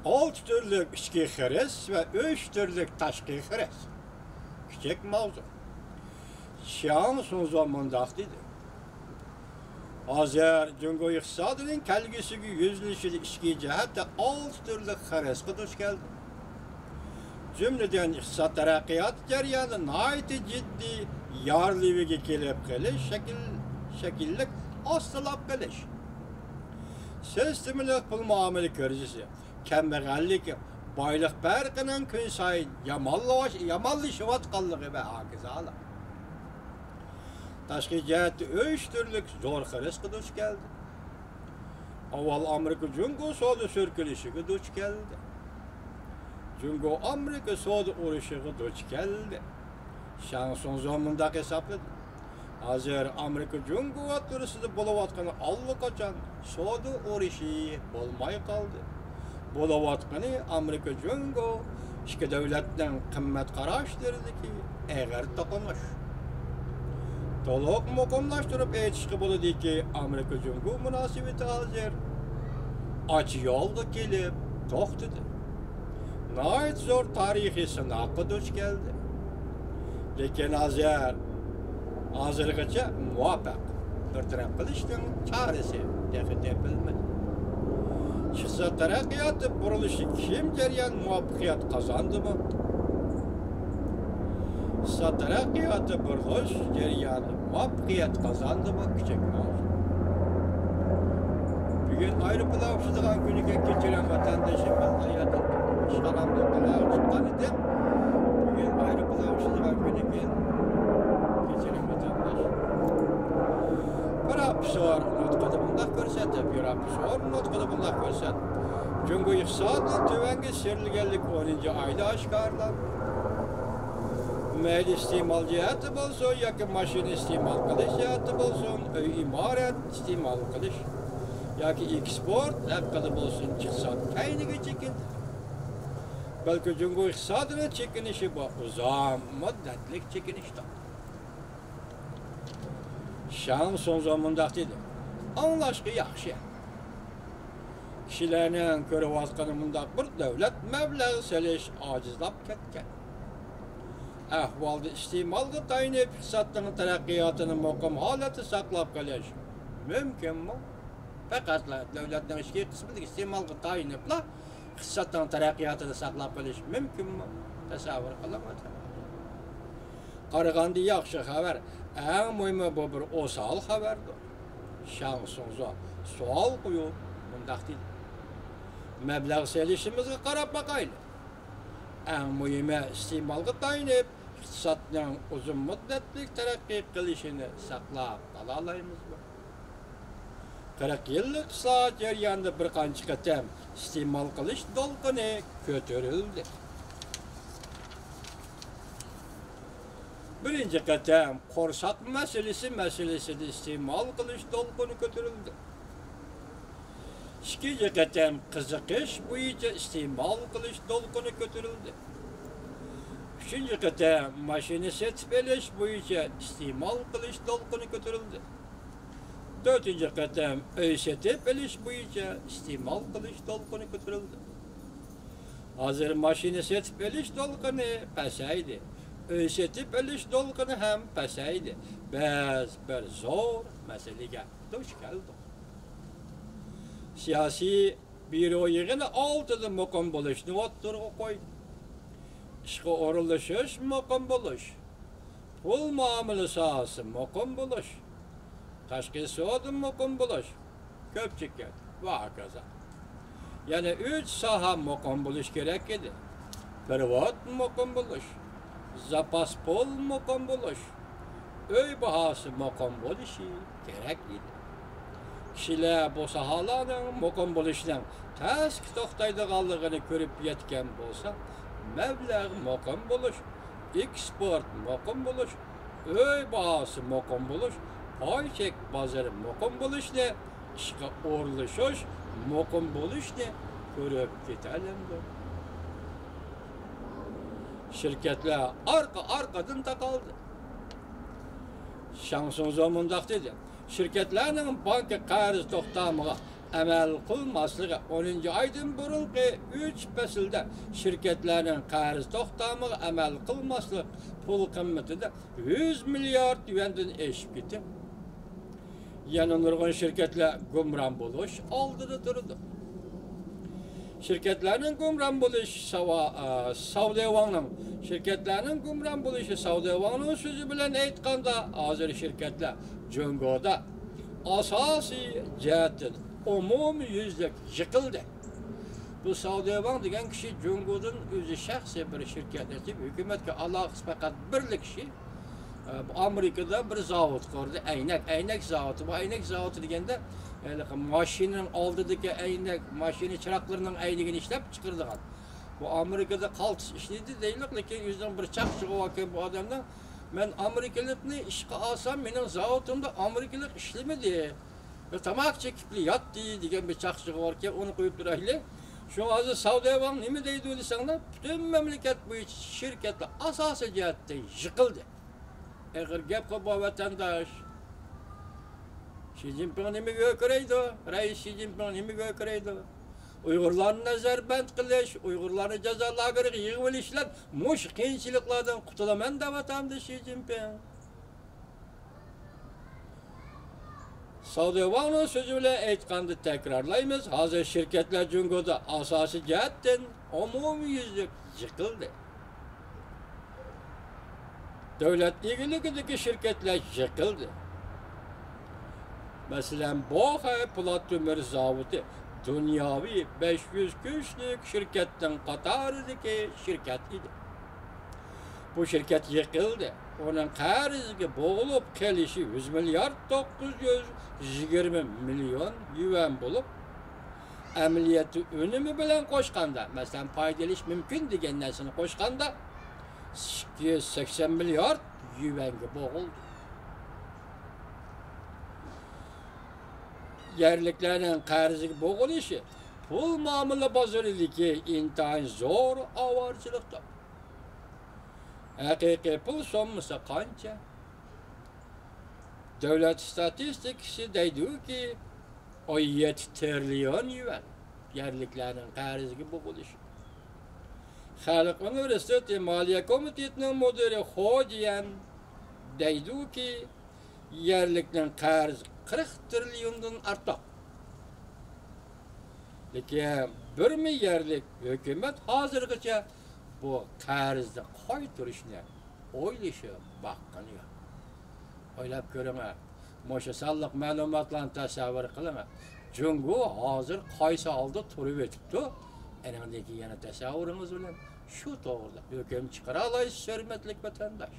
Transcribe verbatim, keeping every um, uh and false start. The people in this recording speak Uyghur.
ئالتە تۈرلۈك ئىچكى خىرىس ۋە ئۈچ تۈرلۈك تاشقى خىرىس. كىچىك ماۋزۇ. شياڭ سۇڭزو مۇنداق دېدى: ھازىر جۇڭگو ئىقتىسادىنىڭ كەلگۈسىگە يۈزلىنىشىدە ئىچكى جەھەتتە ئالتە تۈرلۈك خىرىسقا دۇچ كەلدى. جۈملىدىن، ئىقتىساد تەرەققىياتى جەريانىدا ناھايىتى جىددىي يار لېۋىگە كېلىپ قېلىش، شەكىل، شەكىللىك ئاستىلاپ قېلىش، سىستېمىلىق پۇل مۇئامىلە كىرىزىسى، كەمبەغەللىك، بايلىق پەرقىنىڭ كۈنسايىن يامانلىۋاش-، يامانلىشىۋاتقانلىقى ۋە ھاكازالار. تاشقى جەھەتتە ئۈچ تۈرلۈك زور خىرىسقا دۇچ كەلدى. ئاۋۋال ئامېرىكا جۇڭگو سودا سۈركىلىشىگە دۇچ كەلدى. جۇڭگو ئامېرىكا سودا ئۇرۇشىغا دۇچ كەلدى. شياڭ سۇڭزو مۇنداق ھېسابلىدى: ھازىر ئامېرىكا جۇڭگو ئوتتۇرىسىدا بولۇۋاتقان ئاللىقاچان سودا ئۇرۇشى بولماي قالدى. بولۇۋاتقىنى ئامېرىكا جۇڭگو ئىككى دۆلەتنىڭ قىممەت قاراشلىرىدىكى ئېغىر توقۇنۇش. تولۇق مۇقىملاشتۇرۇپ ئېيتىشقا بولىدۇكى، ئامېرىكا جۇڭگو مۇناسىۋىتى ھازىر ئاچ يولغا كېلىپ توختىدى. ناھايىتى زور تارىخىي سىناققا دۇچ كەلدى. لېكىن ھازىر، ھازىرغىچە مۇۋاپىق بىر تەرەپ قىلىشنىڭ چارىسى تېخى تېپىلمىدى. ئىقتىساد تەرەققىياتى بۇرۇلۇشى كىم جەريان مۇۋەپپەقىيەت قازاندىمۇ؟ ئىقتىساد تەرەققىياتى بۇرۇلۇش جەريانى مۇۋەپپەقىيەت قازاندىمۇ؟ كىچىك ماۋزۇ. بۈگۈن ئايروپىلان ئۇچىدىغان كۈنىكەن، كەچۈرۈڭ ۋەتەندىشىم، مەن ئاياتا ئىشخانامدىن قالاغا چىققان ئىدىم. بۈگۈن ئايروپىلان ئۇچىدىغان كۈنىكەن، كەچۈرۈڭ ۋەتەنداش. پروفېسسور نۇتقىدا بۇنداق كۆرسەتتى، پروفېسسور نۇتقىدا بۇنداق كۆرسەتتى. جۇڭگو ئىقتىسادىنىڭ تۆۋەنگە سىيرىلگەنلىكى ئونىنچى ئايدا ئاشكارىلاندى. مەيلى ئىستېمال جەھەتتە بولسۇن ياكى ماشىنا ئىستېمال قىلىش جەھەتتە بولسۇن، ئۆي ئىمارەت ئىستېمال قىلىش ياكى ئېكسپورت ھەققىدە بولسۇن، ئىقتىساد كەينىگە چېكىندى. بەلكى جۇڭگو ئىقتىسادىنىڭ چېكىنىشى بۇ ئۇزاق مۇددەتلىك چېكىنىشتۇر. شياڭ سۇڭزو مۇنداق دېدى: ئاڭلاشقا ياخشى. كىشىلەرنىڭ كۆرۈۋاتقىنى مۇنداق بىر دۆلەت مەبلەغ سېلىش ئاجىزلاپ كەتكەن ئەھۋالدا ئىستېمالغا تايىنىپ ئىقتىسادنىڭ تەرەققىياتىنى مۇقىم ھالەتتە ساقلاپ قېلىش مۇمكىنمۇ؟ پەقەتلا دۆلەتنىڭ ئىچكى قىسمىدىكى ئىستېمالغا تايىنىپلا ئىقتىسادنىڭ تەرەققىياتىنى ساقلاپ قېلىش مۇمكىنمۇ؟ تەسەۋۋۇر قىلىڭ. قارىغاندا ياخشى خەۋەر، ئەڭ مۇھىمى بۇ بىر ئوسال خەۋەردۇر. شياڭ سۇڭزو سوئال قويۇپ مۇنداق دېدى: مەبلەغ سېلىشىمىزغا قاراپ باقايلى. ئەڭ مۇھىمى ئىستېمالغا تايىنىپ ئىقتىسادنىڭ ئۇزۇن مۇددەتلىك تەرەققىي قىلىشىنى ساقلاپ قالالايمىزمۇ؟ قىرىق يىللىق ئىسلاھات جەريانىدا بىر قانچە قېتىم ئىستېمال قىلىش دولقۇنى كۆتۈرۈلدى. بىرىنچى قېتىم قورساق مەسىلىسى مەسىلىسىدە ئىستېمال قىلىش دولقۇنى كۆتۈرۈلدى. ئىككىنچى قېتىم قىزىقىش بويىچە ئىستېمال قىلىش دولقۇنى كۆتۈرۈلدى. ئۈچىنچى قېتىم ماشىنا سېتىپ ئېلىش بويىچە ئىستېمال قىلىش دولقۇنى كۆتۈرۈلدى. تۆتىنچى قېتىم ئۆي سېتىپ ئېلىش بويىچە ئىستېمال قىلىش دولقۇنى كۆتۈرۈلدى. ھازىر ماشىنا سېتىپ ئېلىش دولقۇنى پەسەيدى. ئۆي سېتىپ ئېلىش دولقۇنى ھەم پەسەيدى. بىز بىر زور مەسىلىگە دۇچ كەلدۇق. سىياسىي بيۇرو يىغىنى ئالتىدا مۇقىم بولۇشنى ئوتتۇرىغا قويدى. ئىشقا ئورۇنلىشىش مۇقىم بولۇش، پۇل مۇئامىلە ساھەسى مۇقىم بولۇش، تاشقى سودا مۇقىم بولۇش، كۆپ چېكىت ۋە ھاكازا. يەنە ئۈچ ساھە مۇقىم بولۇش كېرەك ئىدى. پېرېۋوت مۇقىم بولۇش، زاپاس پۇل مۇقىم بولۇش، ئۆي باھاسى مۇقىم بولۇشى كېرەك ئىدى. كىشىلەر بۇ ساھەلەرنىڭ مۇقىم بولۇشىنىڭ تەسكە توختايدىغانلىقىنى كۆرۈپ يەتكەن بولسا، مەبلەغ مۇقىم بولۇش، ئېكسپورت مۇقىم بولۇش، ئۆي باھاسى مۇقىم بولۇش، پاي چەك بازىرى مۇقىم بولۇشنى، ئىشقا ئورۇنلىشىش مۇقىم بولۇشنى كۆرۈپ يېتەلەمدۇ؟ شىركەتلەر ئارقا-ئارقىدىن تاقالدى. شاڭ سۇڭزو مۇنداق دېدى: شىركەتلەرنىڭ بانكا قەرز توختامىغا ئەمەل قىلماسلىقى، ئونىنچى ئايدىن بۇرۇنقى ئۈچ پەسىلدە شىركەتلەرنىڭ قەرز توختامىغا ئەمەل قىلماسلىق پۇل قىممىتىدە يۈز مىليارد يۈەندىن ئېشىپ كېتىپ، يەنە نۇرغۇن شىركەتلەر گۇمران بولۇش ئالدىدا تۇرىدۇ. شىركەتلەرنىڭ گۇمران بولۇش ساۋا-، ئا، ساۋدېۋاڭنىڭ، شىركەتلەرنىڭ گۇمران بولۇشى ساۋدېۋاڭنىڭ سۆزى بىلەن ئېيتقاندا، ھازىر شىركەتلەر جۇڭگودا ئاساسىي جەھەتتىن ئومۇميۈزلۈك يىقىلدى. بۇ ساۋدېۋاڭ دېگەن كىشى جۇڭگودىن ئۆزى شەخسىي بىر شىركەت ئېچىپ، ھۆكۈمەتكە ئالاقىسى پەقەت بىرلا كىشى. ئە، بۇ ئامېرىكىدا بىر زاۋۇت قۇردى، ئەينەك، ئەينەك زاۋۇتى. بۇ ئەينەك زاۋۇتى دېگەندە، ھېلىقى ماشىنىنىڭ ئالدىدىكى ئەينەك، ماشىنا چىراغلىرىنىڭ ئەينىكىنى ئىشلەپ چىقىرىدىغان. بۇ ئامېرىكىدا قالتىس ئىشلىدى دەيلۇق، لېكىن ئۆزىنىڭ بىر چاقچىقى باركەن بۇ ئادەمنىڭ، مەن ئامېرىكىلىقنى ئىشقا ئالسام، مېنىڭ زاۋۇتۇمدا ئامېرىكىلىق ئىشلىمىدى. بىر تاماكا چېكىپلا ياتتى دېگەن بىر چاقچىقى باركەن، ئۇنى قويۇپ تۇرايلى. شۇڭا ھازىر ساۋدېۋاڭ نېمە دەيدۇ دېسەڭلار، پۈتۈن مەملىكەت بويىچە شىركەتلەر ئاساسىي جەھەتتىن يىقىلدى. ئېغىر گەپ قىلما ۋەتەنداش. شى جىنپىڭ نېمىگە ئۆكۈرەيدۇ؟ رەئىس شى جىنپىڭ نېمىگە ئۆكۈرەيدۇ؟ ئۇيغۇرلارنى نەزەربەند قىلىش، ئۇيغۇرلارنى جازا لاگېرىغا يىغىۋېلىش بىلەن مۇشۇ قىيىنچىلىقلاردىن قۇتۇلىمەن دەۋاتامدۇ شى جىنپىڭ؟ ساۋدېۋاڭنىڭ سۆزى بىلەن ئېيتقاندا تەكرارلايمىز، ھازىر شىركەتلەر جۇڭگودا ئاساسىي جەھەتتىن ئومۇميۈزلۈك يىقىلدى. دۆلەت ئىگىلىكىدىكى شىركەتلەر يىقىلدى. مەسىلەن، بوخەي پولات تۆمۈر زاۋۇتى دۇنياۋى بەش يۈز كۈچلۈك شىركەتنىڭ قاتارىدىكى شىركەت ئىدى. بۇ شىركەت يىقىلدى. ئۇنىڭ قەرزگە بوغۇلۇپ قېلىشى يۈز مىليارد توققۇز يۈز يىگىرمە مىليون يۈەن بولۇپ، ئەمەلىيەتتە ئۈنۈمى بىلەن قوشقاندا، مەسىلەن، پايدا ئېلىش مۇمكىن دېگەن نەرسىنى قوشقاندا، ئىككى يۈز سەكسەن مىليارد يۈەنگە بوغۇلدى. يەرلىكلەرنىڭ قەرزگە بوغۇلۇشى پۇل مۇئامىلە بازىرىدىكى ئىنتايىن زور ئاۋارىچىلىقتۇر. ھەقىقىي پۇل سوممىسى قانچە؟ دۆلەت ئىستاتىستىكىسى دەيدۇكى، ئون يەتتە تىرىليون يۈەن يەرلىكلەرنىڭ قەرزگە بوغۇلۇشى. خەلق ئۇنىۋېرسىتېتى مالىيە كومىتېتىنىڭ مۇدىرى خو جيەن دەيدۇكى، يەرلىكنىڭ قەرزى قىرىق تىرىليوندىن ئارتۇق. لېكىن بىرمۇ يەرلىك ھۆكۈمەت ھازىرغىچە بۇ قەرزنى قايتۇرۇشنى ئويلىشىپ باققىنى يوق. ئويلاپ كۆرۈڭە، مۇشۇ سانلىق مەلۇماتلارنى تەسەۋۋۇر قىلىڭە. جۇڭگو ھازىر قايسى ھالدا تۇرۇۋېتىپتۇ؟ ئېنىڭدىن كېيىن يەنە تەسەۋۋۇرىڭىز بىلەن شۇ توغرىدا ھۆكۈم چىقىرالايسىز، ھۆرمەتلىك ۋەتەنداش.